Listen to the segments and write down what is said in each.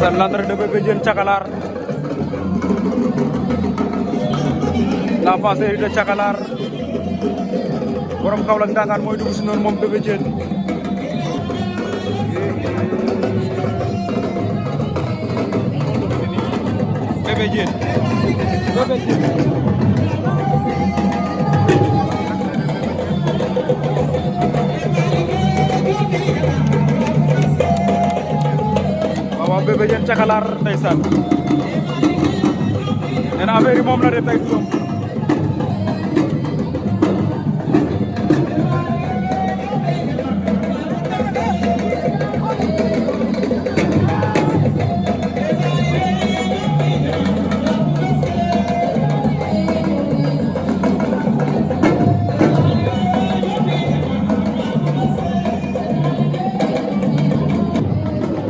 ndeysaan l'entrée de Bébé Diène Cakalar, l'enfant chéri de Cakalar, borom Kaolack Ndangaan mooy dugg si noonu moom Bébé Diène. Bébé Diène Bébé Diène waaw Bébé Diène Cakalar ndeysaan nee na affaire yi moom la de tey turam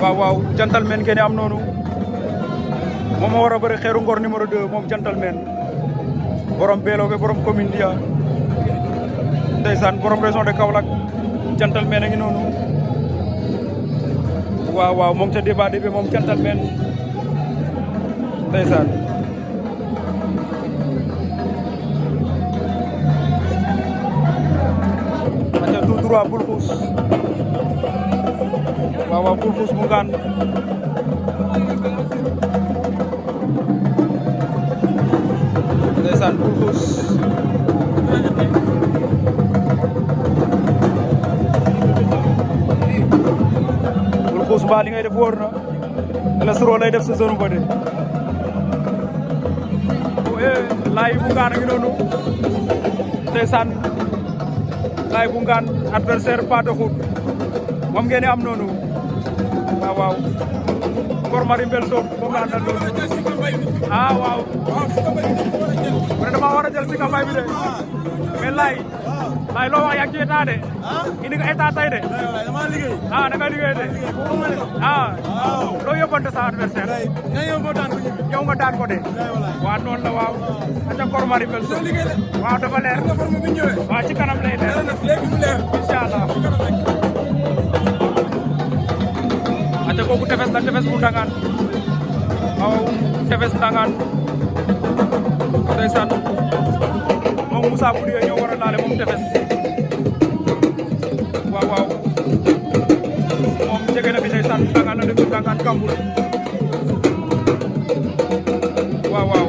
waaw gentleman kene am noonu moom moo war a bëri Xeeru Ngor numéro 2 moom gentleman borom Beelo be borom commune Dia ndeysaan borom région de Kaolack gentleman a ngi noonu waaw moom ca débat bi moom gentleman ndeysaan aca tout droit bul xuus waaw bul xuus bu ngaan ndeysaan bul xuus mbaa li ngay def wóor na la suro lay def sa zone ba de laay bu ngaan a ngi noonu ndeysaan laay bu ngaan adversaire pas de route moom ngeen am noonu waaw Ngor Mari Mbel Soop moom la àndal noonu waaw mu ne dama war a jël si kambay bi de mais laay loo wax yaa ngi ci état de indi nga état tey de da nga liggéey de loo yóbbante sa adversaire ñëw nga daan ko de waaw noonu la waaw aca Ngor Mari Mbel Soop waaw dafa leer waaw ci kanam lay leer inshallah aca kooku tefes la tefes bu Ndangaan waaw tefes Ndangaan ndeysaan moom Moussa Boudié ñoo war a laale moom tefes waaw moom jege na bi ndeysaan Ndangaan na dem Ndangaan Kambul waaw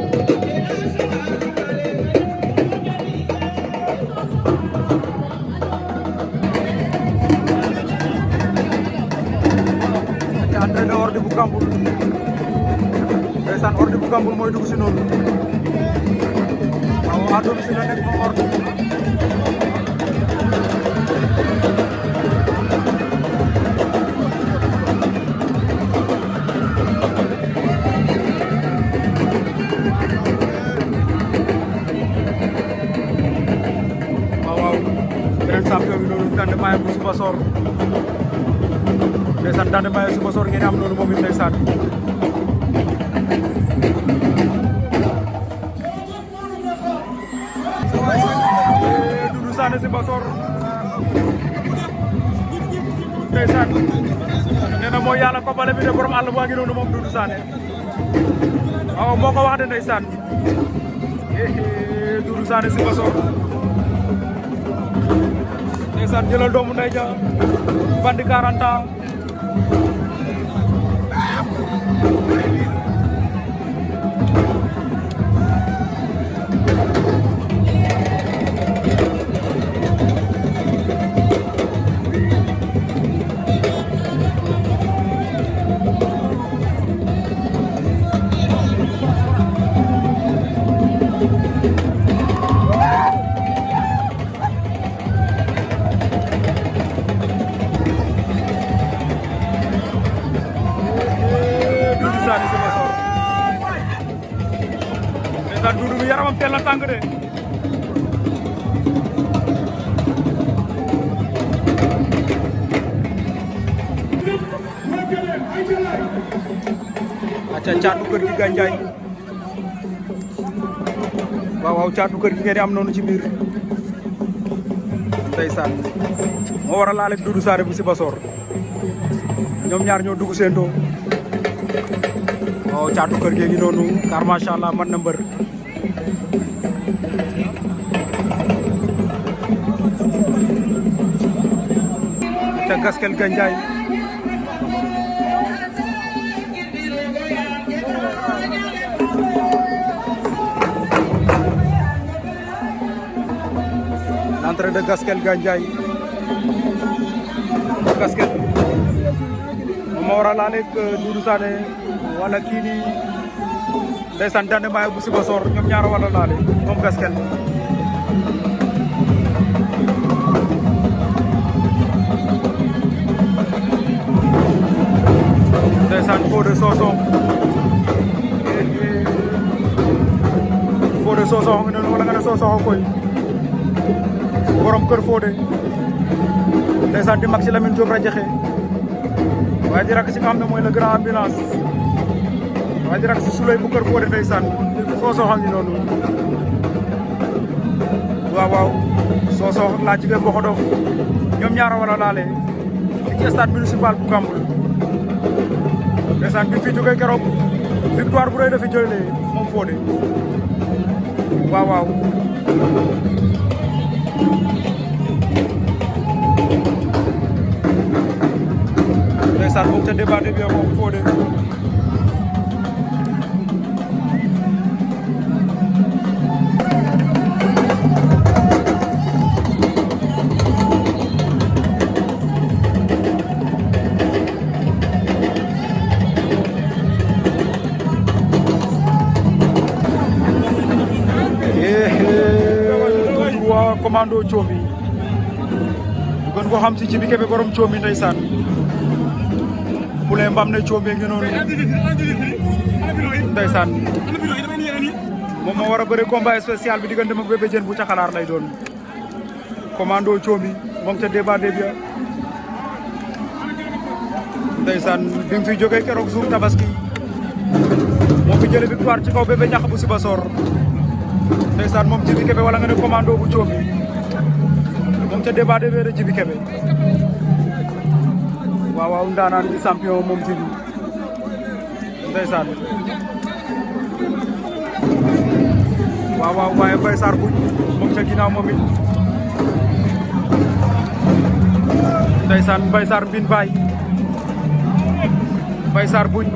entraîné Ordi bu Kambul ndeysaan Ordi bu Kambul mooy dugg si noonu waaw à domicile la nekk moom Ordi waaw beneen champion bi noonu Tande Maye bu Sibassor ndeysaan Tande Maye Sibassor ngeen am noonu moom it ndeysaan Doudou Sané Sibassor ndeysaan nee na mooy yàlla koppale bi de borom àll baa ngi noonu moom Doudou Sané waaw moo ko wax de ndeysaan Doudou Sané Sibassor ndeysaan jëlal doomu ndey ja bandi 40 ans ndeysaan Doudou mi yaramam teel na tàng de aca caatu kër gi Gandiaye waaw caatu kër gi ngeen am noonu ci biir ndeysaan moo war a laale Doudou Sané bu Sibassor ñoom ñaar ñoo dugg seen doo oh caatu kër gi ngi noonu car macha allah man na mbër ca Gaskel Gandiaye l'entrée de Gaskel Gandiaye Gaskel moom moo war a laale ak Doudou Sané wala kii di ndeysaan Dande Maye bu Sibassor ñoom ñaar wala laale moom Gaskel ndeysaan Fodé Sossokh nga noonu wala nga ne Sossokh koy borom kër Fodé ndeysaan di mag ci Lamine Diop Radiakhé waaye di rakk ci nga xam ne mooy le grand ambulance waaye di rakk ci Souley bu kër Fodé ndeysaan Sossokh a ngi noonu waaw waaw Sossokh laa jigéen Mboxodof ñoom ñaara wala laale ci stade municipal bu Kamboul ndeysaan bi fi jógee keroog victoire bu rëy la fi jëlee moom Fodé waaw waaw ndeysaan moom ca débat bi moom Fodé commando Thiomi gën ko xam ci Djiby Kébé borom Thiomi ndeysaan Poulain Mbam ne Thiomi ngi noonu ndeysaan moom moo war a bëre combat spécial bi diggante ak Bébé Diène bu Caxalaar lay doon commando Thiomi moom ca débat débia ndeysaan bi mu fi jógee keroog jour tabaski moo fi jële victoire ci kaw Bébé Ñax bu Sibassor ndeysaan moom Djiby Kébé wala nga ne commando bu Thiomi moom ca débat de wéere Djiby Kébé waaw waaw ndaanaan di champion moom Djiby ndeysaan waaw waaw waaye Mbaye Sarr buñ moom ca ginnaaw moom it ndeysaan Mbaye Sarr mbin baay Mbaye Sarr buñ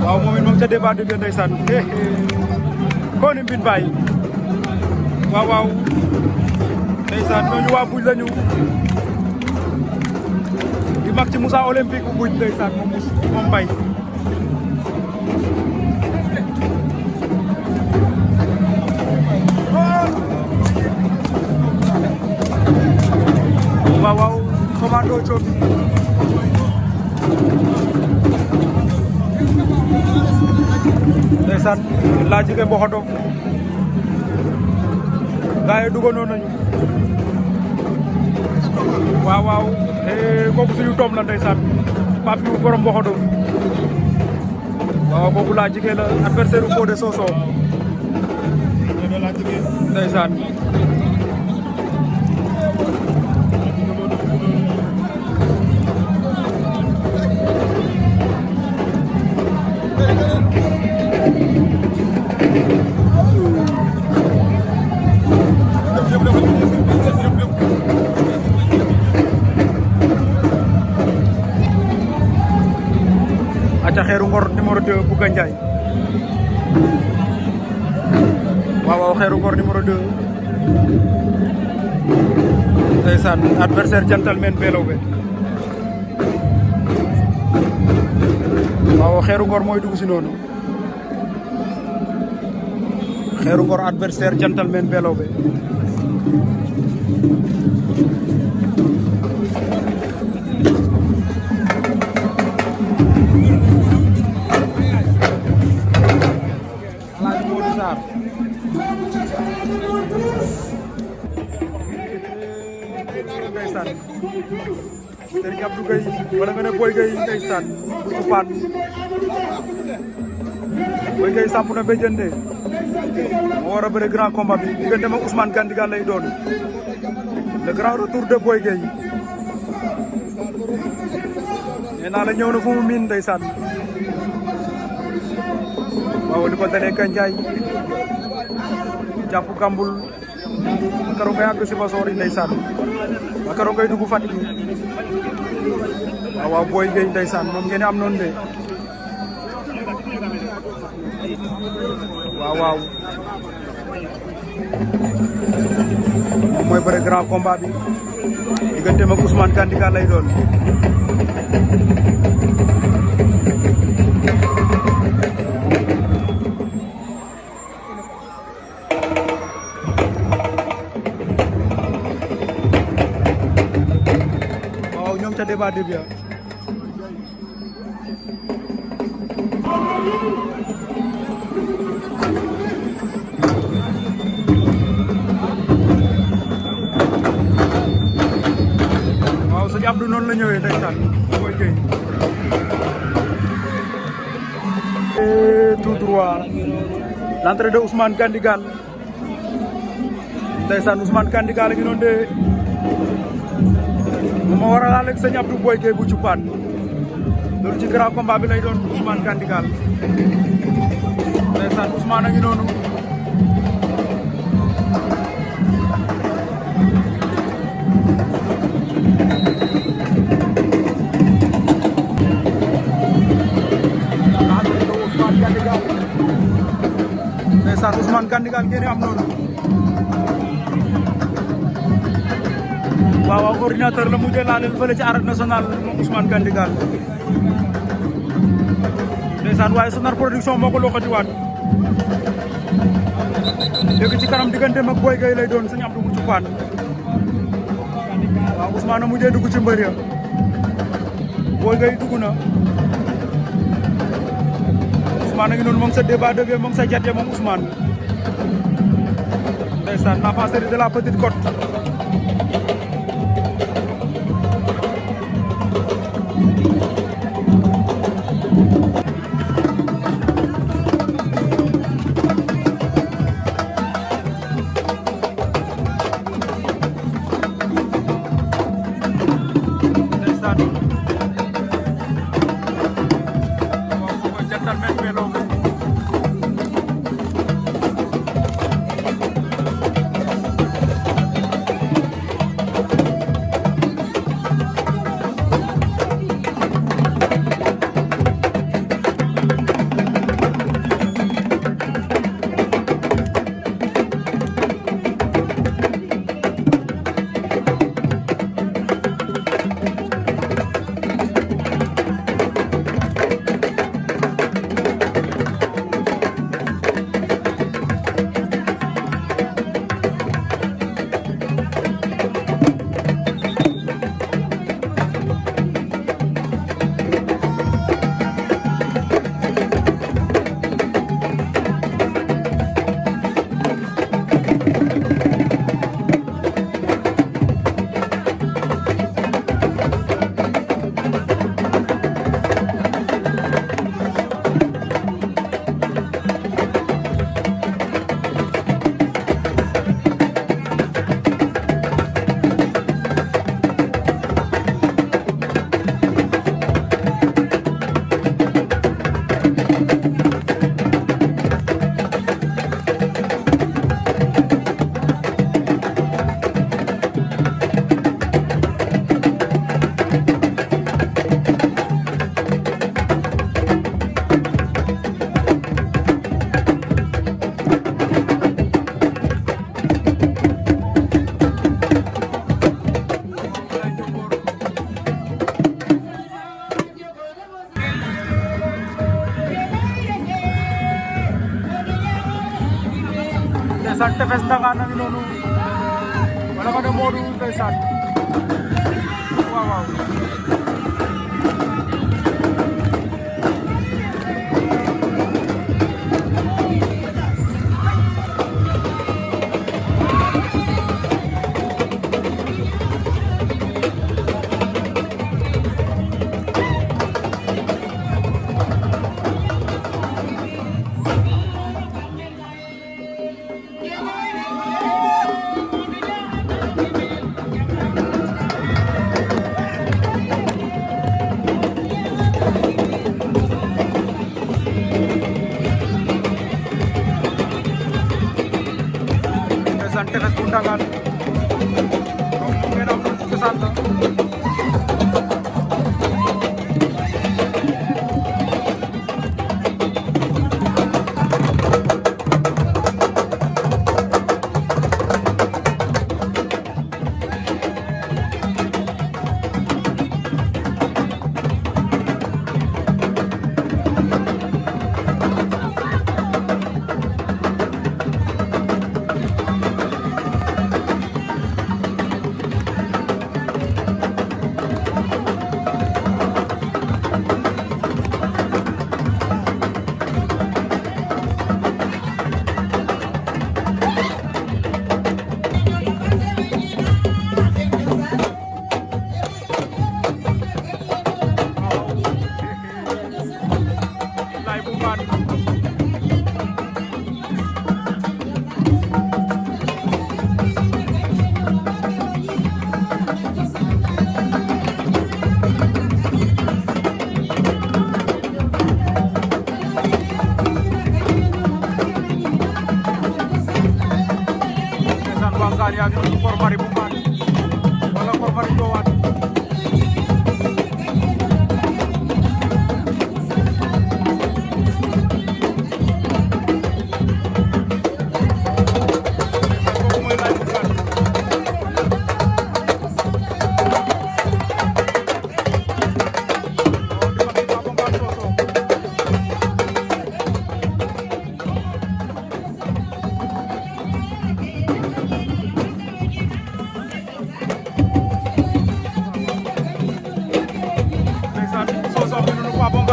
waaw moom it moom ca débat de wéere ndeysaan ko ni mbin baay waaw waaw ndeysaan ñooñu waa buñ lañu di mag ci Moussa Olympique bu buñ ndeysaan moom Mbaye waaw waaw commando Thiomi ndeysaan laa jigéen Mboxodof gaay duggoon nañu waaw waaw kooku suñu doom la ndeysaan Pape Diouf borom Mboxodof waaw kooku laa jigéen la adversaire u Fodé Sossokh ndeysaan aca Xeeru Ngor numéro 2 bu Gandiaye waaw waaw Xeeru Ngor numéro 2 ndeysaan adversaire gentleman Belowbe waaw Xeeru Ngor mooy dugg si noonu Xeeru Ngor adversaire gentleman Belowbe ndeysaan Serigne Abdou Gueye wala nga ne Boy Gueye ndeysaan bu Sufaan Boy Gueye samp na béjjën de moo war a bëre grand combat bi diggante ak Ousmane Gandigal lay doon le grand retour de Boy Gueye naa la ñëw na fu mu miin ndeysaan waaw li ko dalee Gandiaye jàpp Kambul keroog ngay àgg si Bassor yi ndeysaan ba keroog ngay dugg Fatick waaw Boy Gueye ndeysaan moom ngeen am noonu de waaw moom mooy bëre grand combat bi digganteem ak Ousmane Gandigal lay doon waaw ñoom ca débat bi sëñ Abdou noonu la ñëwee ndeysaan Boy Gueye tout droit l'entrée de Ousmane Gandigal ndeysaan Ousmane Gandigal la ngi noonu de mu ma war a laal ak sëñ Abdou Boy Gueye bu Cupaan loolu ci grand combat bi lay doon Ousmane Gandigal ndeysaan Ousmane a ngi noonu ndeysaan Ousmane Gandigal ngeen am noonu waaw ordinateur la mujjee laaleel fële ci arène nationale moom Ousmane Gandigal ndeysaan waaye Sonar production moo ko loxatiwaat léegi ci kanam digganteem ak Boy Gueye lay doon sëñ Abdou bu Cupaan waaw Ousmane a mujjee dugg ci mbër ya Boy Gueye dugg na Ousmane a ngi noonu moom sa débat de moom sa jatee moom Ousmane ndeysaan l'enfant chéri de la Petite Côte ndeysaan tefes Ndangaan a ngi noonu wala nga ne Modou ndeysaan waaw waaw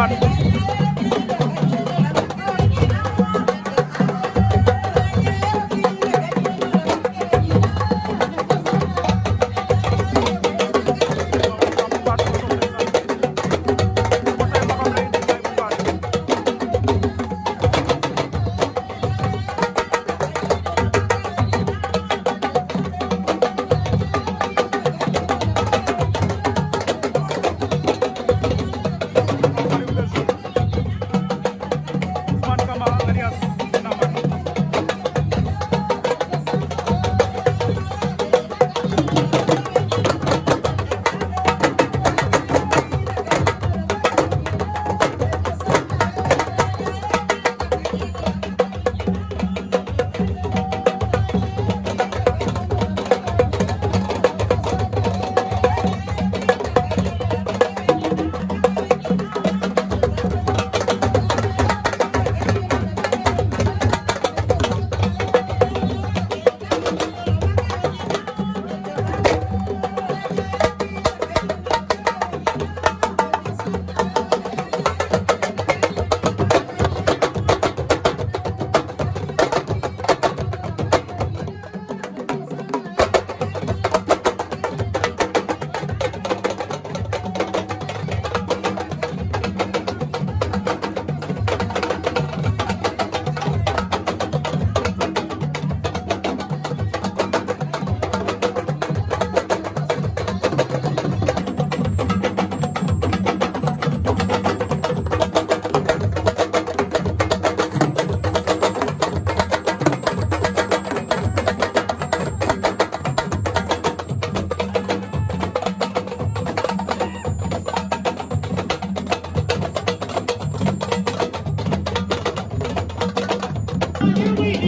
Bougane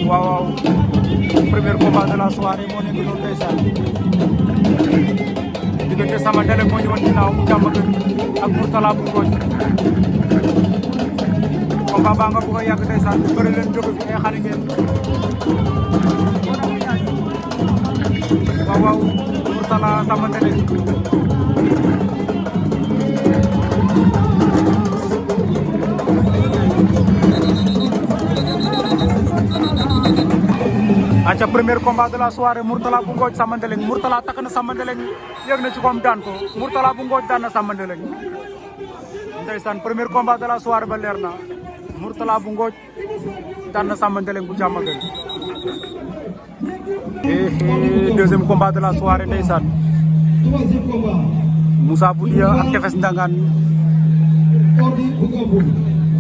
waaw premier combat de la soirée moo nekk noonu ndeysaan diggante Sama Ndele moo ñëwoon ginnaaw mu jàmm ak Mourtala bu Ngooñ combat baa nga bëgg a yàgg ndeysaan bëri leen jóge fi ay xale ngeen waaw Mourtala Sama Ndele aca premier combat de la soirée Mourtala bu Ngooñ Sama Ndeleng Mourtala takk na Sama Ndeleng yéeg na ci koom daan ko Mourtala bu Ngooñ daan na Sama Ndeleng ndeysaan premier combat de la soirée ba leer na Mourtala bu Ngooñ daan na Sama Ndeleng bu Diamaguène deuxième combat de la soirée ndeysaan Moussa Boudia ak Tefes Ndangaan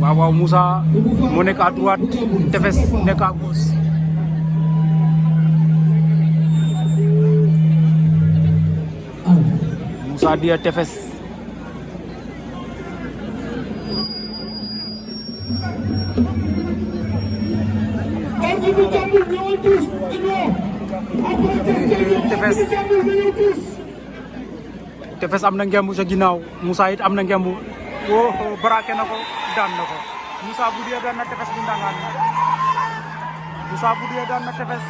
waaw Moussa moo nekk à droite Tefes nekk à gauche Moussa Dia Tefes Tefes am na ngembu sa ginnaaw Moussa it am na ngembu braqué na ko daan na ko Moussa Boudia daan na Tefes bu Ndangaan Moussa Boudia daan na Tefes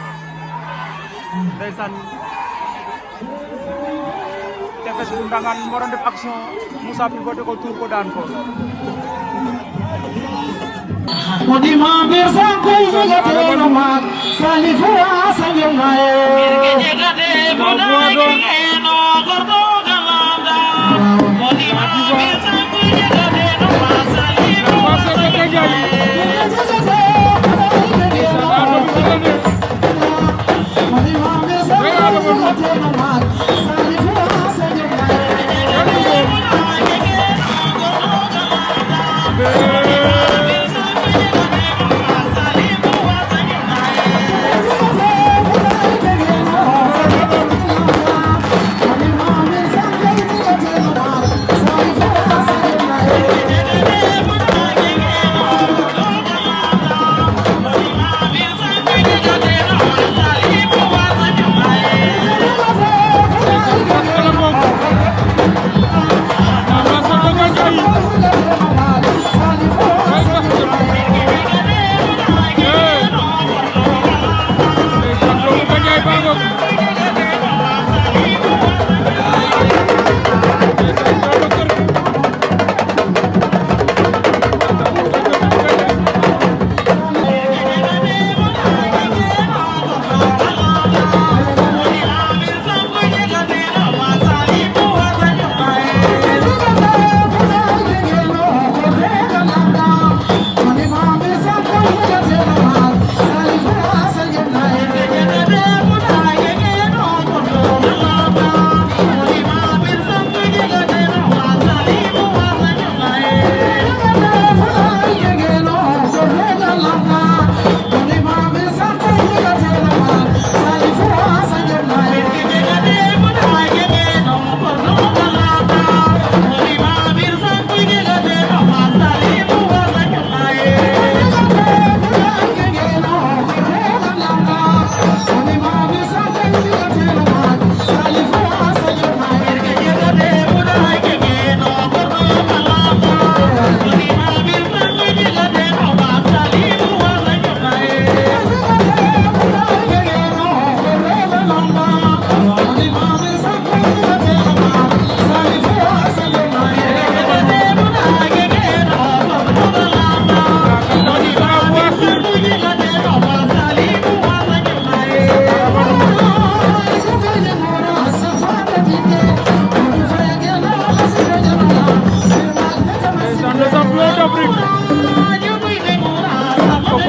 ndeysaan Tefes bu Ndangaan moo doon def action Moussa bi bote ko tuur ko daan ko Kodima bersa ko jogate no mak salifu asangaye mirge jegate bodage no gordo galanda Kodima bersa ko jogate no mak salifu asangaye Kodima bersa ko jogate no mak salifu asangaye Salifou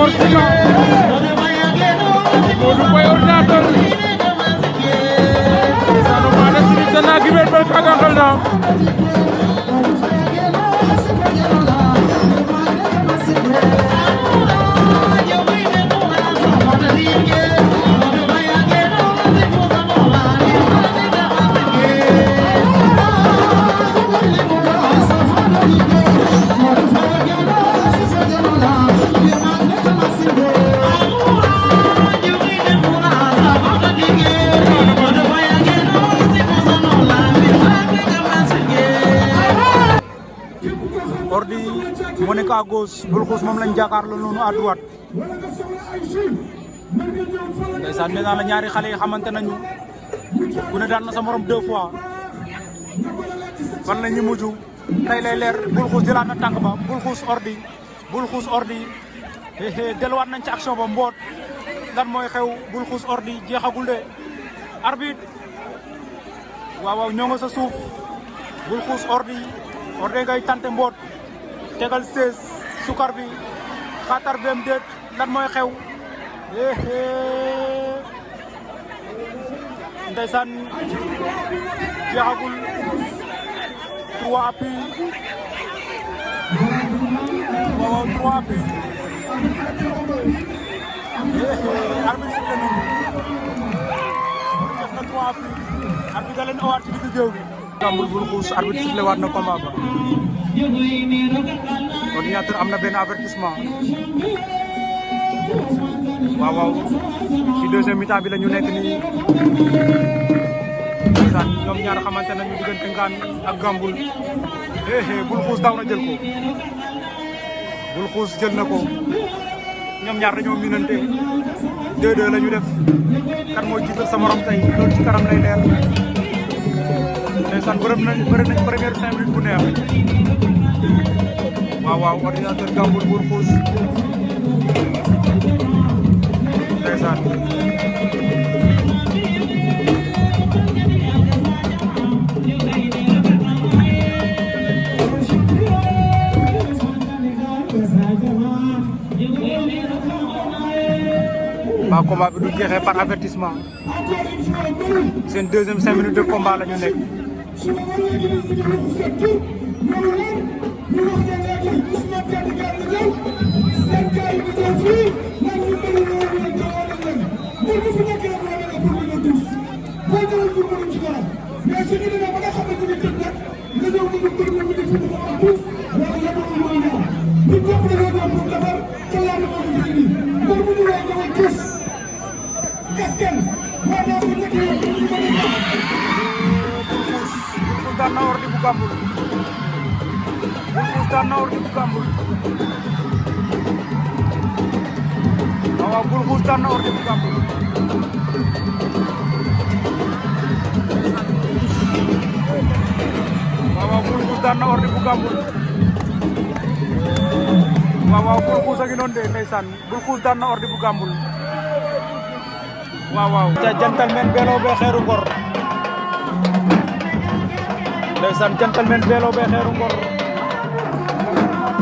Mor Sima Modou Boy Ordinateur sanu mana sini tena gibel bel kagangal na Ordi moo nekk à gauche Bulxuus moom lañ jàkkaarloo noonu à droite ndeysaan nee naa la ñaari xale yi xamante nañu ku ne daan na sa morom 2 fois fan la ñu mujj tey lay leer. Bulxuus jëlaat na tànk ba Bulxuus Ordi delluwaat nañ ci action ba mboot lan mooy xew Bulxuus Ordi jeexagul de arbitre waaw ñoo nga sa suuf Bulxuus Ordi ngay tante mboot tegal 16 sukar bi xatar bem déet lan mooy xew ndeysaan jeexagul 3 appuis waaw 3 appuis arbitre sifflé nañu def na 3 appuis arbitre da leen owaat ci digg géew bi Gambul Bulxuus arbitre sifflé waat na combat ba Ordinateur am na benn avertissement waaw ci deuxième mi-temps bi la ñu nekk nii ndeysaan ñoom ñaar xamante nañu diggante Ngane ak Gambul Bulxuus daw na jël ko Bulxuus jël na ko ñoom ñaar dañoo minante 2-2 la ñu def kan mooy jiital sa morom tey loolu ci kanam lay leer ndeysaan bëri nañ première 5 minutes bu neex waaw Ordinateur Gambul Bulxuus ndeysaan ba combat bi du jeexee par avertissement seen deuxième 5 minutes de combat la ñu nekk daan na Ordi bu Gambul Bulxuus daan na Ordi bu Gambul waaw Bulxuus daan na Ordi bu Gambul waaw Bulxuus daan na Ordi bu Gambul waaw Bulxuus a ngi noonu de ndeysaan Bulxuus daan na Ordi bu Gambul waaw ca Gentleman Bello be Xeeru Ngor ndeysaan Gentleman Bello be Xeeru Ngor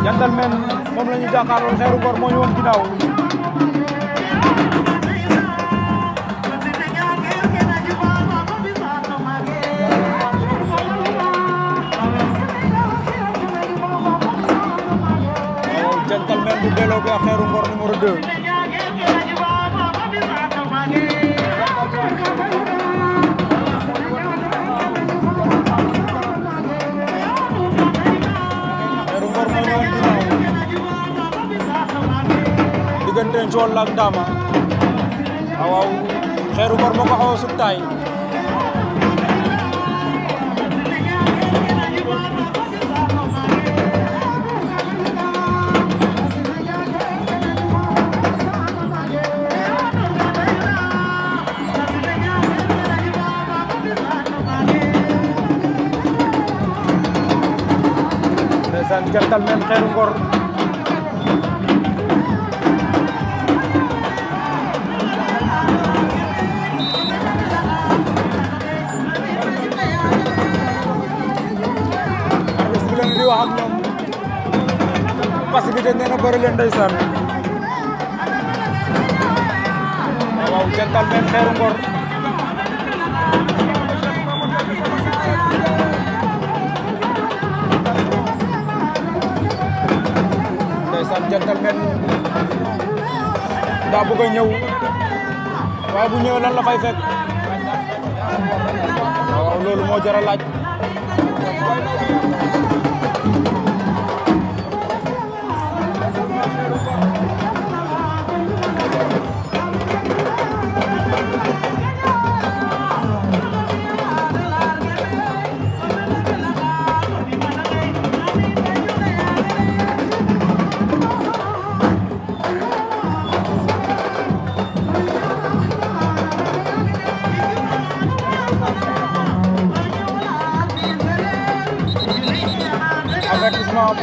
Gentleman moom la ñu jàkkaarloo Xeeru Ngor moo ñu woon ginnaaw waaw Gentleman bu Bello be Xeeru Ngor numéro 2 diggante Njool ak Ndama waaw Xeeru Ngor moo ko xaw a sut taay ndeysaan Gentleman Xeeru Ngor parce que dañ leen a bëri leen ndeysaan waaw Gentleman Xeeru Ngor ndeysaan Gentleman daa bëgg a ñëw waaye bu ñëwee lan la fay fekk waaw loolu moo jar a laaj avertissement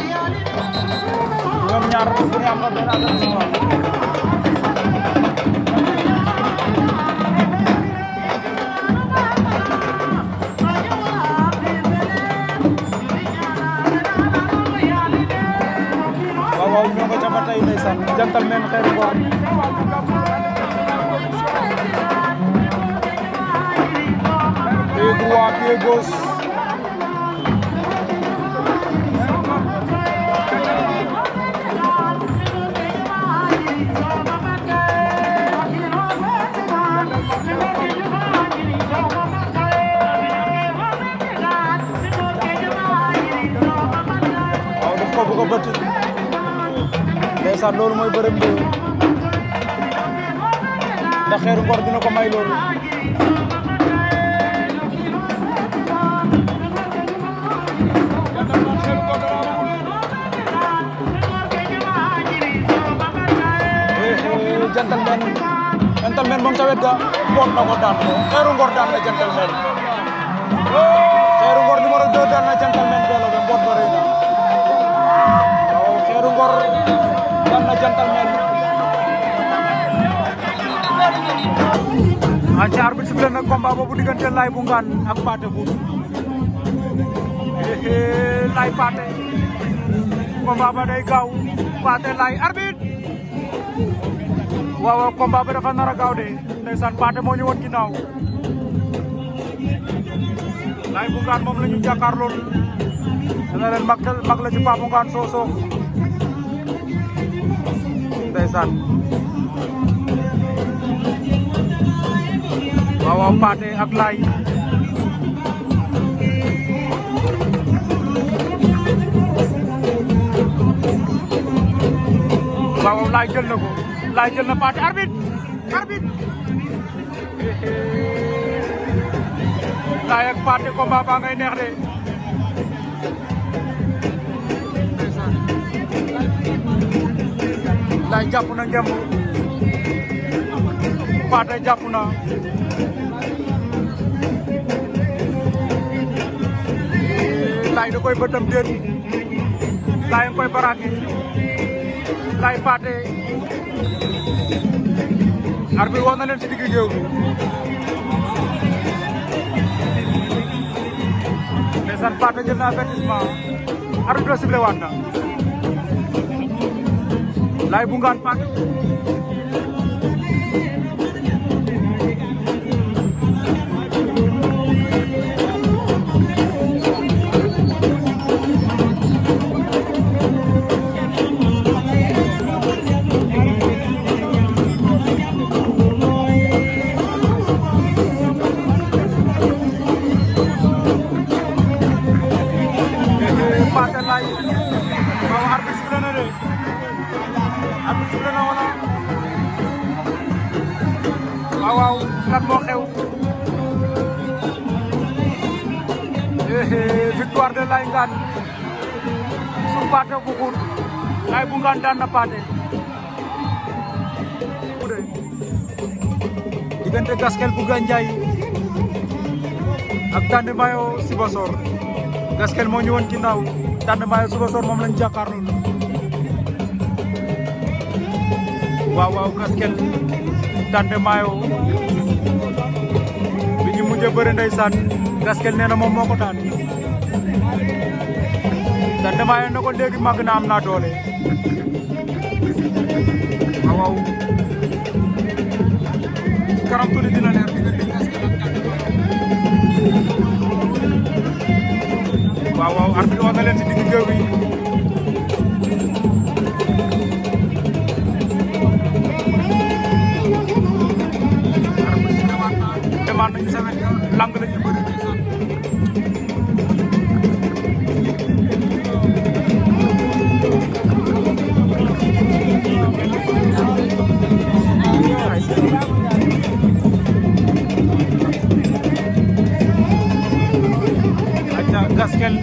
ñoom ñaar bu ñu am na benn avertissement waaw waaw ñoo ko ca ba tey ndeysaan Gentleman Xeeru Ngor pied droit pied gauche bu ko bëtt ndeysaan loolu mooy bërëm bi ndax Xeeru Ngor dina ko may loolu Gentleman moom ca wet ga boot na ko daan ko Xeeru Ngor daan na Gentleman Xeeru Ngor numéro 2 daan na Gentleman beelo be boot ba rëy na Xeeru Ngor daan na Gentleman aca arbitre sifflé na combat boobu diggante Laye bu Ngane ak Pathé Foot Laye Pathé combat ba day gaaw Pathé Laye arbitre waaw combat ba dafa nar a gaaw de ndeysaan Pathé moo ñëwoon ginnaaw Laye bu Ngane moom la ñu jàkkaarlool dana leen mag la ci Pape Ngane Sosokh ndeysaan waaw Pathé ak Laye waaw Laye jël na ko Laye jël na Pathé arbitre Laye ak Pathé combat ba ngay neex de Laye jàpp na ngemb Pathé jàpp na Laye da koy bëtam déet Laye nga koy baraake Laye Pathé arbitre woon na leen ci digg géew bi ndeysaan Pathé jël na avertissement arbitre sifflé waat na Laye bu Ngane Pathé Pathé Laye waaw arbitre sifflé na de arbitre sifflé na wala waaw lan moo xew victoire de Laye Ngane sur Pathé Foot Laye bu Ngane daan na Pathé diggante Gaskel bu Gandiaye ak Tande Mayo Sibassor Gaskel moo ñu woon ginnaaw Tande Mayo Sibassor moom lañ jàkkaarloo waaw Gaskel Tande Mayo bi ñu mujjee bëre ndeysaan Gaskel nee na moom moo ko daan Tande Mayo na ko léegi màgg na am naa doole kanam tuuti dina leer diggante Gaskel ak Tande Mayo waaw arbitre wax na leen ci digg géew bi demande nañu sa wet lang la ñu bëri Gaskel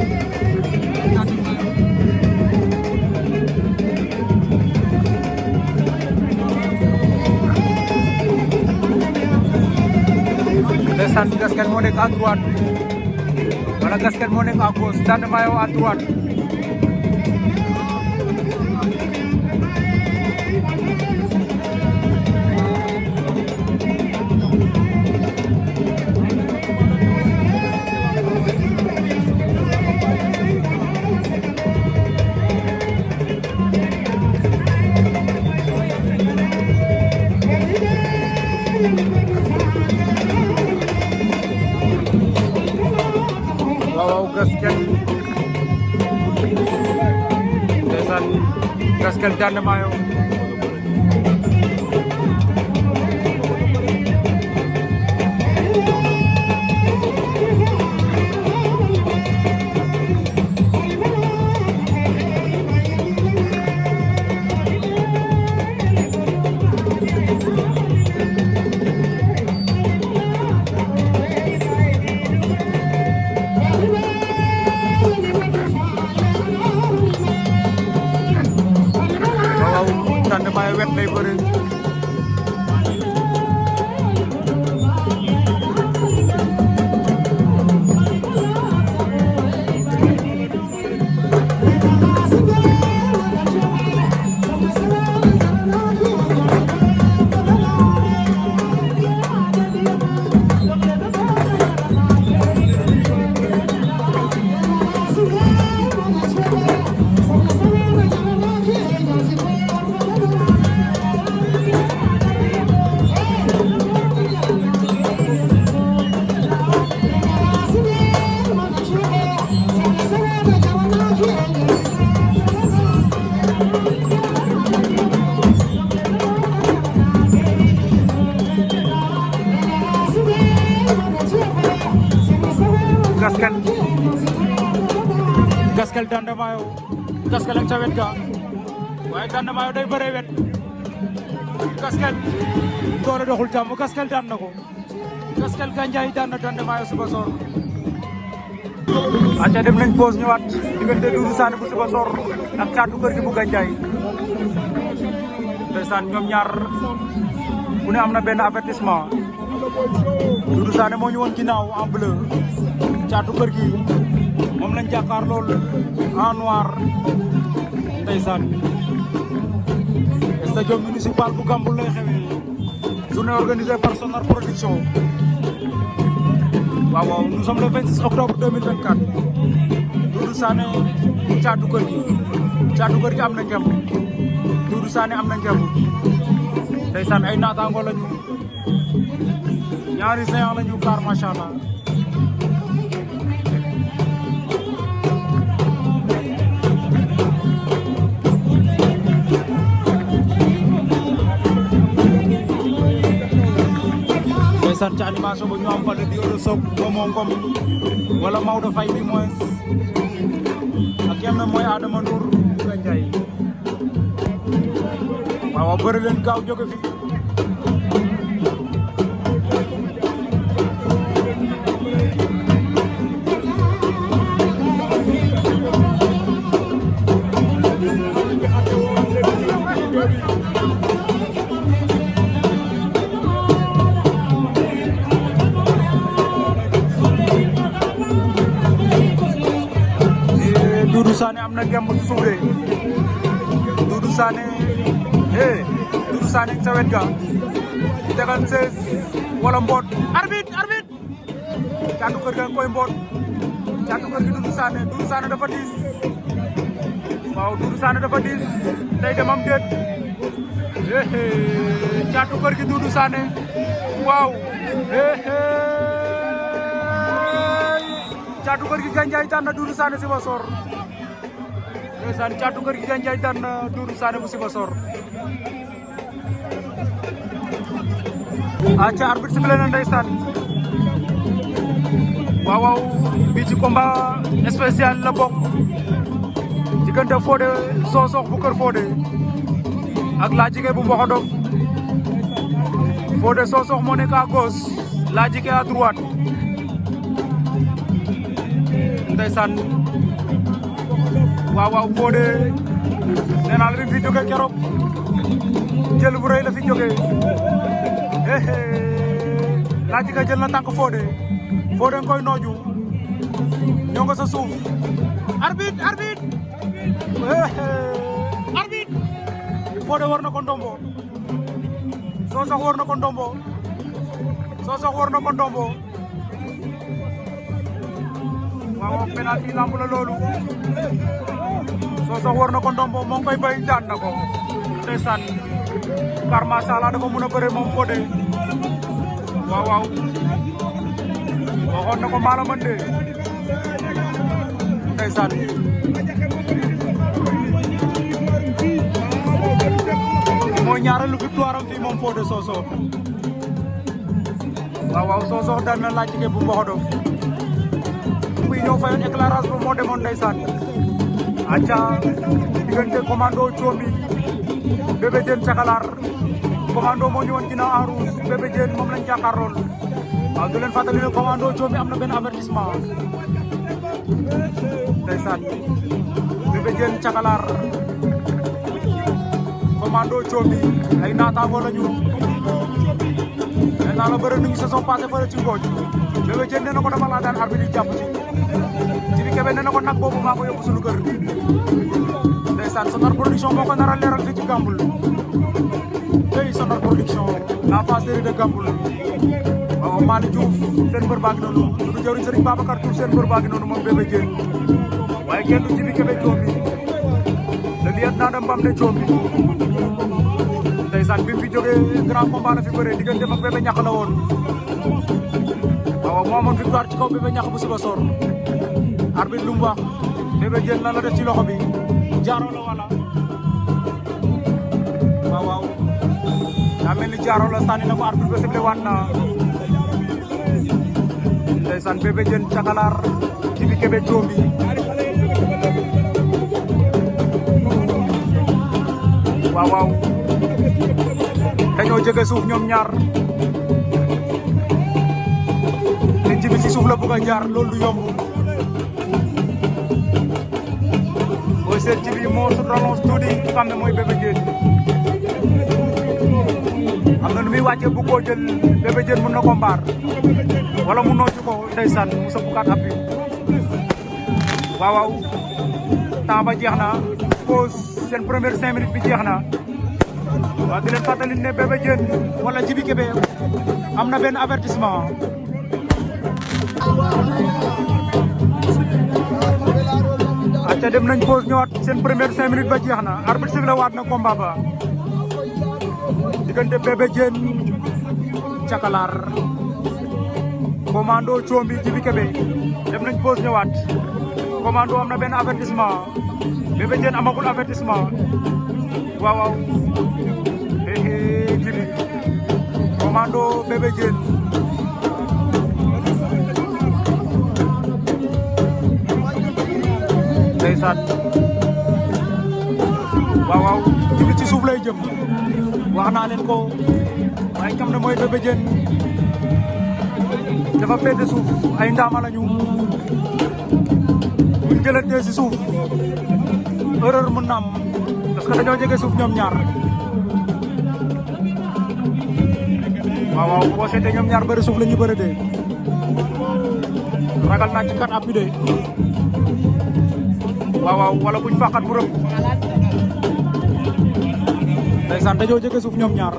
ndeysaan Gaskel moo nekk à droite wala Gaskel moo nekk à gauche Tande Mayo à droite Gaskel ndeysaan Gaskel Tande Mayo Tande Mayo wet lay bëre Gaskel Tande Mayo Gaskel ak ca wet ga waaye Tande Mayo day bëree wet Gaskel doole doxul jàmm Gaskel daan na ko Gaskel Gandiaye daan na Tande Mayo Sibassor aca dem nañ pause ñëwaat diggante Doudou Sané bu Sibassor ak Thiatou Keur Gui bu Gandiaye ndeysaan ñoom ñaar ku ne am na benn avertissement Doudou Sané moo ñu woon ginnaaw en bleu Thiatou Keur Gui moom lañ jàkkaar lool en noir ndeysaan stade municipal bu Gamboul lay xewee journée organisée par Sonar Production waaw nous sommes le 26 octobre 2024 Doudou Sané Thiatou Keur Gui am na ngemb Doudou Sané am na ngemb ndeysaan ay naataango lañu ñaari séant lañu kaar macha allah ndeysaan ci animation ba ñu am fa le duo de Sock Momo Ngom wala Maodo Faye bi moins ak yam na mooy Adama Ndour Gandiaye waaw bëri leen gaaw jóge fi Doudou Sané am na ngemb su suuf de Doudou Sané Doudou Sané sa wet ga tegal 16 wala mboot arbitre Thiatou Keur Gui nga koy mboot Thiatou Keur Gui Doudou Sané dafa diis waaw Doudou Sané dafa diis day dem am déet caatu kër gi Doudou Sané waaw caatu kër gi Gandiaye daan na Doudou Sané Sibassor ndeysaan caatu kër gi Gandiaye daan na Doudou Sané bu Sibassor aca arbitre sifflé na ndeysaan waaw waaw bi ci combat spécial la bokk diggante Fodé Sosokh bu kër Fodé ak Ladjigué bu Mboxodof Fodé Sosokh moo nekk à gauche Ladjigué à droite ndeysaan waaw waaw Fodé nee naa la bi fi jóge keroog jël bu rëy la fi jóge Ladjigué jël na tànk Fodé Fodé nga koy nooju ñoo nga sa suuf arbitre Fodé war na ko ndombo Sosokh war na ko ndombo Sosokh war na ko ndombo waaw penalty lamb la loolu Sosokh war na ko ndombo moo ngi koy bay daan na ko ndeysaan car macha Allah dafa mën a bëre moom Fodé waaw waaw waxoon na ko maa la mën de ndeysaan mooy ñaareelu victoire am fii moom Fodé Sosokh waaw waaw Sosokh daan na Ladjigué bu Mboxodof kuy ñëw fayoon éclairage ba moo demoon ndeysaan aca diggante commando Thiomi Bébé Diène Cakalar commando moo ñëwoon ginnaaw en rouge Bébé Diène moom lañ jàkkaarlool waaw di leen fàttali ne commando Thiomi am na benn avertissement ndeysaan Bébé Diène Cakalar commando Thiomi ay naataango lañu nee naa la bëre nañu saison passée fële ci Mbodj Bébé Diène nee na ko dama laa daan arbitre yi jàpp ci bi Kébé nee na ko nag boobu maa ko yóbbu suñu kër ndeysaan Sonar production moo ko nar a leeral fii ci Gamboul tey Sonar production la phase série de Gamboul waaw Malick Diouf seen mbër baa ngi noonu suñu jëwriñ Serigne Babacar Diouf seen mbër baa ngi noonu moom Bébé Diène waaye kenn du Jibi Kébé Thiomi le lieutenant de Mbam de Thiomi ndeysaan bi mu fi jógee grand combat la fi bëree diggante ak Bébé Ñax la woon waaw moo amoon victoire ci kaw Bébé Ñax bu Sibassor arbitre lu mu wax Bébé Diène lan la def ci loxo bi jaaro la wala waaw waaw daa mel ni jaaro la sànni na ko arbitre ba sifflé waat na ndeysaan Bébé Diène Cakalar Jibi Kébé Thiomi waaw waaw dañoo jege suuf ñoom ñaar te Jibi ci suuf la bëgg a jaar loolu du yomb booy seet Jibi moo su rallonge tuuti xam ne mooy Bébé Diène am na nu muy wàccee bu ko jël Bébé Diène mën na ko mbaar wala mu noocu ko ndeysaan mu sa bukaat appui waaw waaw temps ba jeex na pause seen première 5 minutes bi jeex na waaw di leen fàttali ne Bébé Diène wala Jibi Kébé am na benn avertissement acca dem nañ pause ñëwaat seen première 5 minutes ba jeex na arbitre sifflé waat na combat ba diggante Bébé Diène Cakalar commando Thiomi Jibi Kébé dem nañ pause ñëwaat commando am na benn avertissement Bébé Diène amagul avertissement waaw waaw Jibi commando Bébé Diène ndeysaan waaw waaw Jibi ci suuf lay jëm wax naa leen ko waaye kam ne mooy Bébé Diène dafa féete suuf ay ndaama lañu buñ jëlantee si suuf erreur mën na am parce que dañoo jege suuf ñoom ñaar waaw waaw boo seetee ñoom ñaar bëri suuf la ñu bëri de ragal naa ci kat appui de waaw waaw wala buñ fàqat mu rëb ndeysaan dañoo jege suuf ñoom ñaar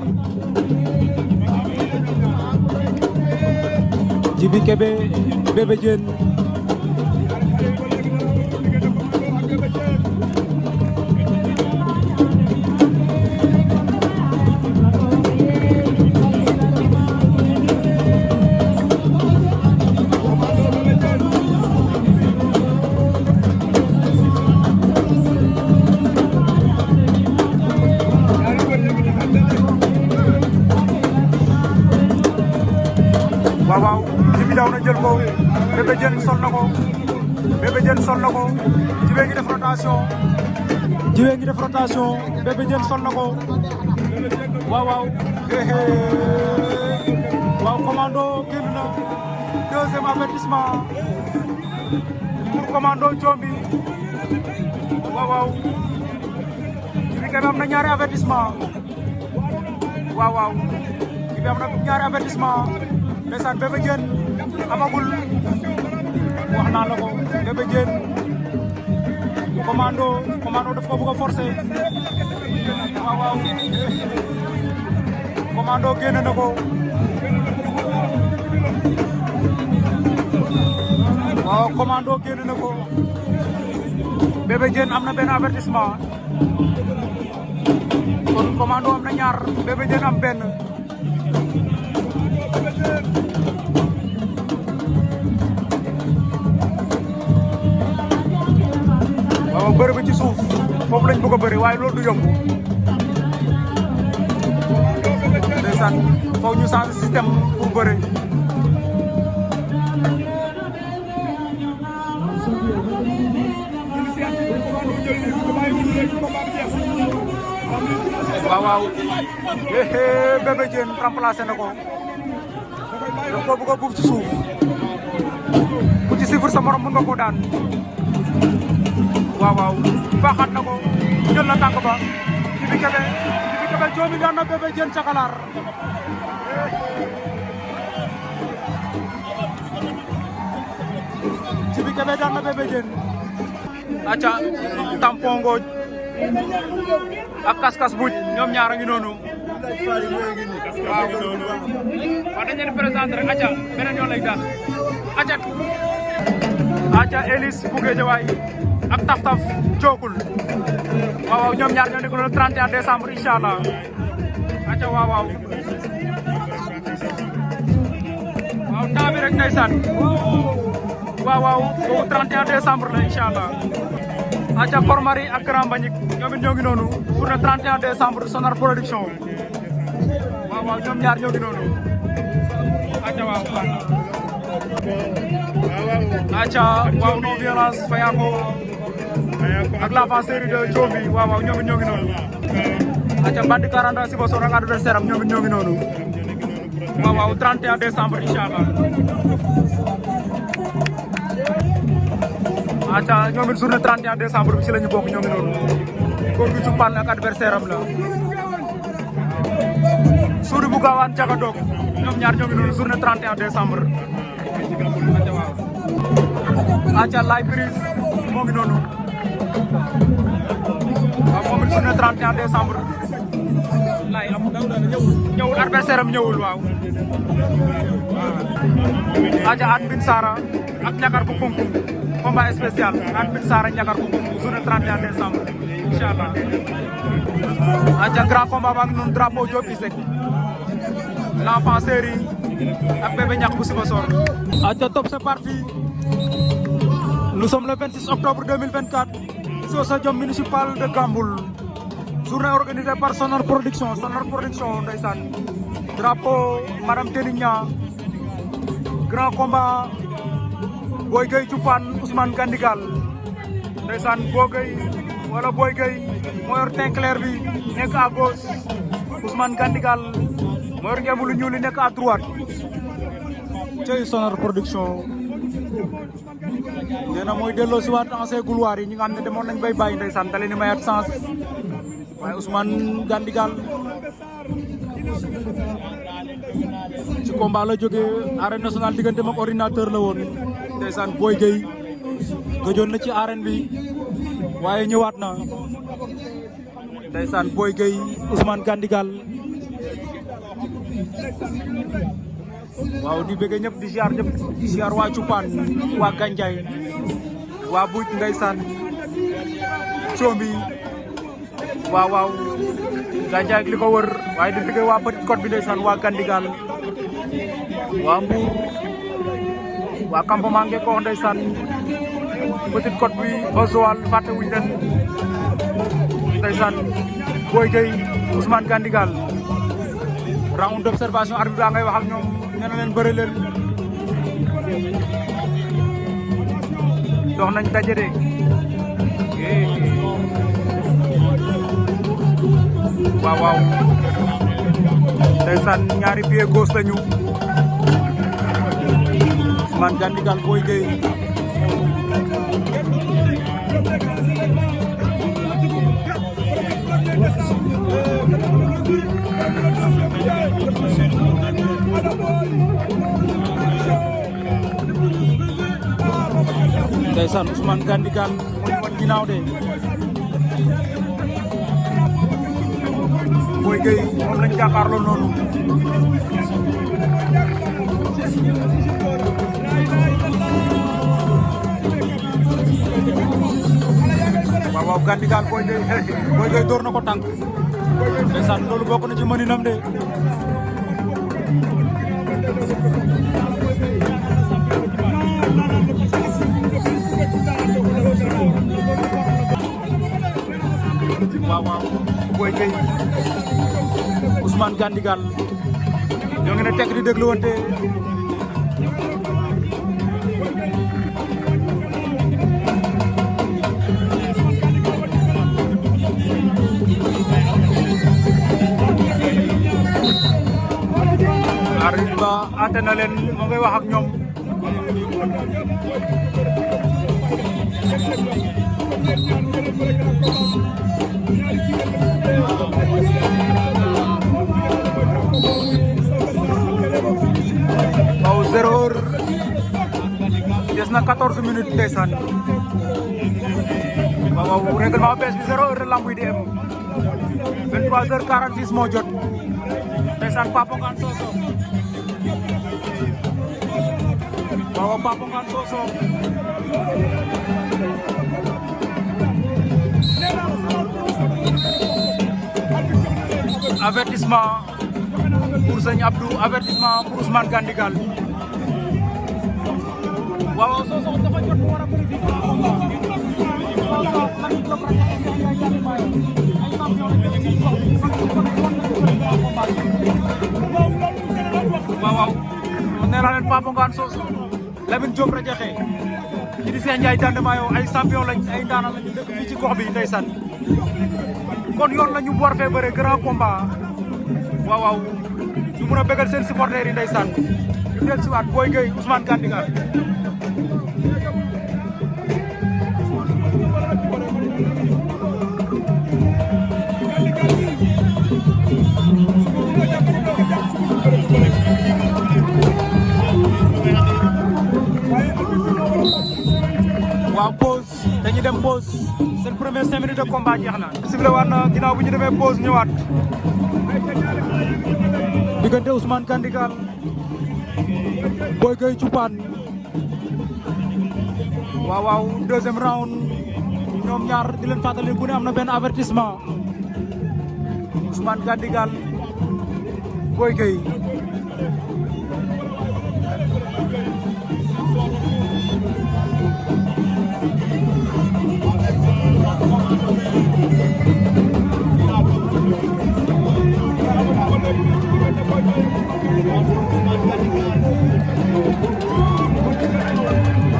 Jibi Kébé Bébé Diène ko Bébé Diène sol na ko Bébé Diène sol na ko Djiby ngi def rotation Djiby ngi def rotation Bébé Diène sol na ko waaw waaw waaw Commando génn na deuxième avertissement pour Commando Thiomby waaw waaw Djiby Kébé am na ñaari avertissement waaw waaw Djiby am na ñaari avertissement ndeysaan Bébé Diène amagul wax naa la ko Bébé Diène Commando daf ko bëgg a forcer waaw waaw Commando génn na ko waaw Commando génn na ko Bébé Diène am na benn avertissement kon Commando am na ñaar Bébé Diène am benn waaw bëri bi ci suuf foofu lañ bëgg a bëri waaye loolu du yomb ndeysaan foog ñu changer système pour bëri waaw waaw Bébé Diène remplacé na ko daf ko bëgg a buub ci suuf ku ci sifur sa morom mën nga ko daan waaw waaw baaxaat na ko jël na tànk ba Djiby Kébé Thiomby daan na Bébé Diène Cakalar Djiby Kébé daan na Bébé Diène aca tampon ngooj ak kas-kas buj ñoom ñaar a ngi noonu waaw dañ leen présenté rek aca beneen yoon lay daal aca Elis bu Guédiawaye ak taf-taf jookul waaw ñoom ñaar ñoo nekk le 31 décembre inshallah aca waaw temps bi rek ndeysaan waaw 31 décembre la inshallah aca Kormari ak Grand Mbagnick ñoom it ñoo ngi noonu pour le 31 décembre Sonar Production waaw ñoom ñaar ñoo ngi noonu aca waaw non violence Fayako ak l'avant série de Thiomby waaw ñoom it ñoo ngi noonu aca Bandi 40 Sibassor ak adversaire am ñoom it ñoo ngi noonu waaw 31 décembre inshallah aca ñoom it journée 31 décembre bi ci lañu bokk ñoo ngi noonu góor gi Cumpaan ak adversaire am la suuri bu gaawaan caga doog ñoom ñaar ñoo ngi noonu journée 31 décembre aca Laye Brise moo ngi noonu waaw moom it journée 31 décembre Laye am ñëwul adversaire am ñëwul waaw aca Admin Sara ak ñakar bu konku combat spécial Admin Sara ñakar bu konku journée 31 décembre inshallah aca grand combat baa ngi noonu drapeau Diop Iseg l'enfant série ak Bébé Ñax bu Sibassor aca top c'est parti. Nous sommes le 26 octobre 2024 ici au stade municipal de Gamboul. Journée organisée par Sonar Production ndeysaan drapeau Madame Teligna grand combat Boy Gueye Cumpaan Ousmane Gandigal ndeysaan Boy Gueye moo yor teint clair bi nekk à gauche Ousmane Gandigal moo yor ngemb lu ñuul li nekk à droite cey Sonar Production nee na mooy delloo si waat ancien gloire yi ñi nga xam ne demoon nañ bay bàyyi ndeysaan da leen di mayaat chance waaye Ousmane Gandigal ci combat la jógee arène nationale diggante ak ordinateur la woon ndeysaan Boy Gueye gëjoon na ci arène bi waaye ñëwaat na ndeysaan Boy Gueye Ousmane Gandigal waaw di bëgg ñëpp di ziar waa Cumpaan waa Gandiaye waa Buj ndeysaan Thiomby waaw Gandiaye ak li ko wër waaye di bëgg waa Petite Côte bi ndeysaan waa Gandigal waa Mbour waa campement Ngeko ndeysaan Petite Côte bi ba Joal fàtte wuñ leen ndeysaan Boy Gueye Ousmane Gandigal round d'observation arbitre baa ngay wax ak ñoom nee na leen bëre leen dox nañ daje de waaw waaw ndeysaan ñaari pied gauche lañu Ousmane Gandigal Boy Gueye ndeysaan Ousmane Gandigal moo ñu wan ginnaaw de Boy Gueye moom lañ jàkkaarloo noonu waaw Gandigal Boy Gueye door na ko tànk ndeysaan loolu bokk na ci mëninam de waaw Boy Gueye Ousmane Gandigal ñoo ngi ne tekk di déglu wante arbitre ba àtte na leen moo ngay wax ak ñoom waaw 0 heure des na 14 minutes ndeysaan waaw règlement bees bi 0 heure lamb yi di am 23h46 moo jot ndeysaan Papa Ngane Sossokh waaw Papa Ngane Sossokh avertissement pour Sëñ Abdou avertissement pour Ousmane Gandigal waaw Sossokh dafa jot mu war a bëri waaw nee naa leen Papa Ngane Sossokh Lamine Diop Radiakhé ci di Cheikh Ndiaye Dandemayo ay champion lañ ay ndaanaan lañu dëkk fii ci gox bi ndeysaan kon yoon la ñu war fee bëre grand combat waaw ñu mën a bëggal seen supporters yi ndeysaan ñu del si waat Boy Gueye Ousmane Gandigal waaw pause dañuy dem pause seen premier 5 minutes de combat jeex na sifflé waat na ginnaaw bu ñu demee pause ñëwaat diggante Ousmane Gandigal Boy Gueye Cupaan waaw deuxième round ñoom ñaar di leen fàttali ku ne am na benn avertissement Ousmane Gandigal Boy Gueye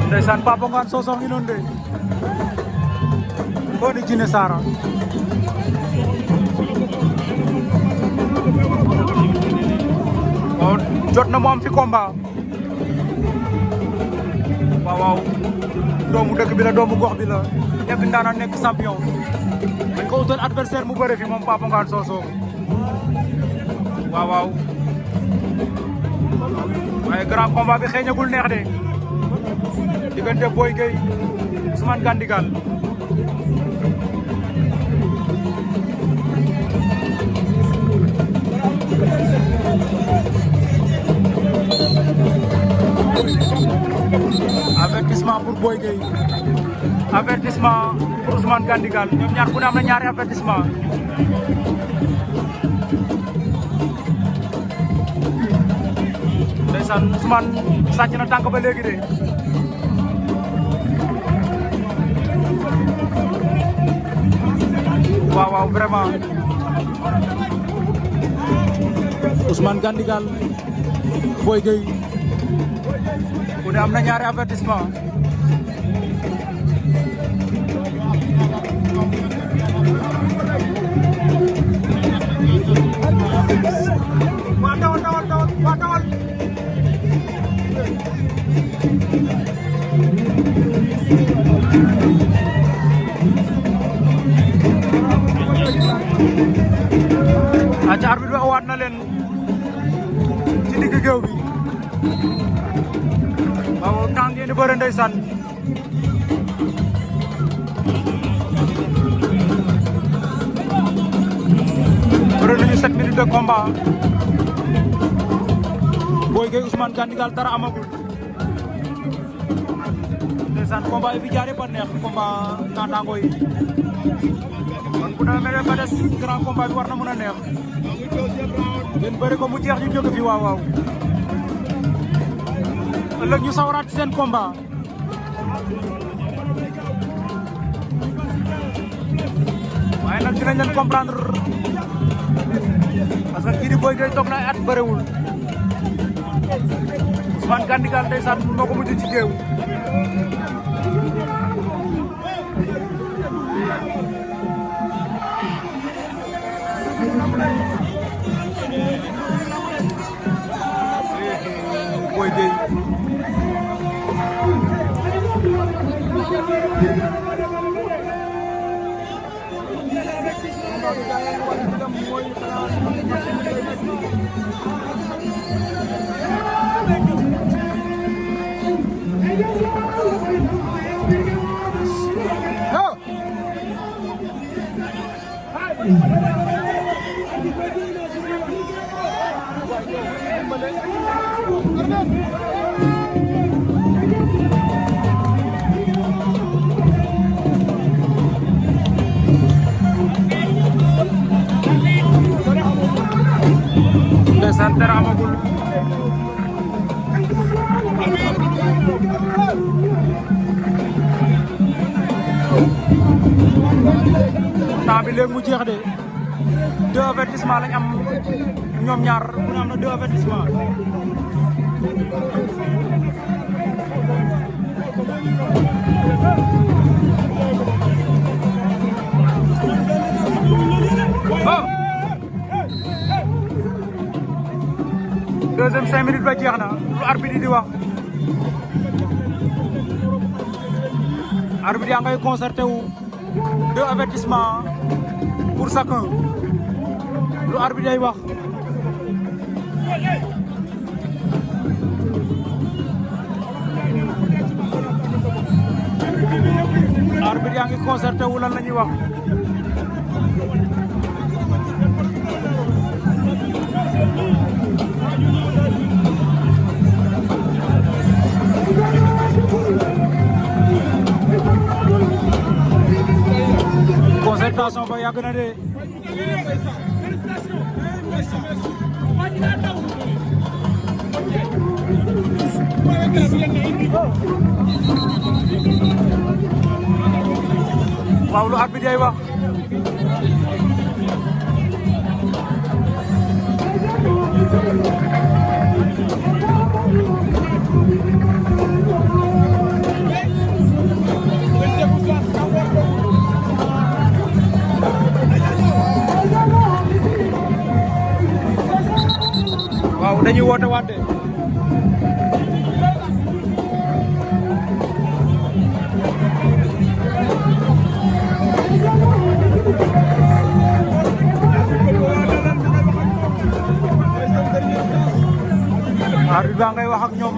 ndeysaan Papa Ngane Sossokh ngi noonu de ko ni Jine Sara waaw jot na mu am fi combat waaw doomu dëkk bi la doomu gox bi la nekk ndaanaan nekk champion dañ ko utal adversaire mu bëre fi moom Papa Ngane Sossokh waaw waaye grand combat bi xeeñagul neex de diggante Boy Gueye Ousmane Gandigal avertissement pour Boy Gueye avertissement pour Ousmane Gandigal ñoom ñaar ku ne am na ñaari avertissement ndeysaan Ousmane sàcc na tànk ba léegi de waaw vraiment Ousmane Gandigal Boy Gueye mu ne am na ñaari avertissement dawal aca arbitre bi awaat na leen ci digg géew bi waaw temps ngeen di bëre ndeysaan bëre nañu 7 minutes de combat Boy Gueye Ousmane Gandigal dara amagul ndeysaan combat yi fi jaar yëpp a neex combat naataango yi kon bu demee ba des grand combat bi war na mën a neex ngeen bëri ko mu jeex ñu jóge fi waaw waaw ëllëg ñu sawaraat ci seen combat waaye nag dinañ leen comprendre parce que kii di Boy Gueye toog na at bëriwul Ousmane Gandigal ndeysaan moo ko mujj ci géew Boy Gueye ndeysaan dara amagul temps bi léegi mu jeex de 2 avertissement lañ am ñoom ñaar ku ne am na 2 avertissement deuxième 5 minutes ba jeex na lu arbitre di wax arbitre yaa ngay concerté wu 2 avertissements pour chacun lu arbitre day wax arbitre yaa ngi concerté wu lan la ñuy wax concertation ba yàgg na de waaw lu arbitre day wax waaw dañuy woote waat de arbitre ba ngay wax ak ñoom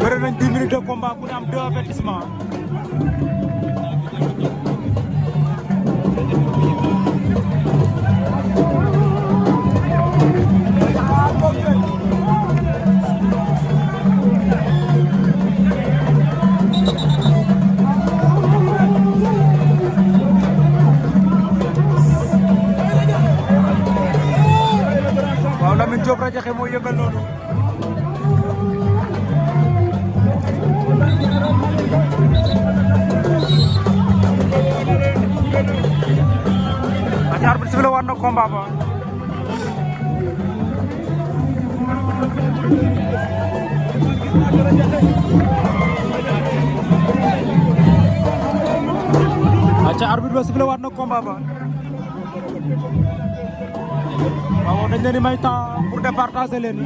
bëre nañ 10 minutes de combat ku ne am 2 avertissements Lamine Diop Radiakhé moo yëngal noonu ak arbitre bi la war na combat ba aca arbitre ba sifflé waat na combat ba waaw dañ leen di may temps pour départager leen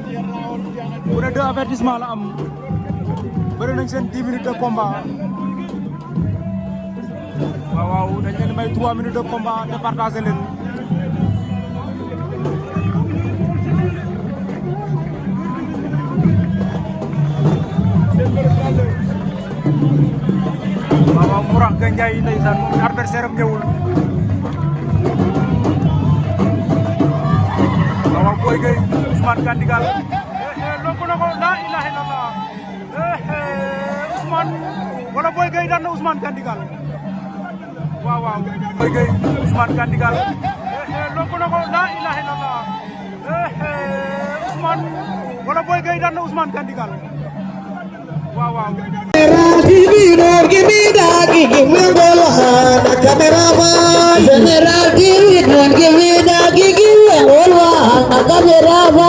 bu ne 2 avertissement la am bëri nañ seen 10 minutes de combat waaw dañ leen di may 3 minutes de combat départager leen waaw Mourax Gandiaye ndeysaan moom adversaire am ñëwul waaw Boy Gueye Ousmane Gandigal lonku na ko la ilaha illallah Ousmane wala Boy Gueye daan na Ousmane Gandigal waaw Boy Gueye Ousmane Gandigal lonku na ko la ilaha illallah Ousmane wala Boy Gueye daan na Ousmane Gandigal waaw General TV, don't give me that, give me the camera. General TV, don't give me that, give me the camera.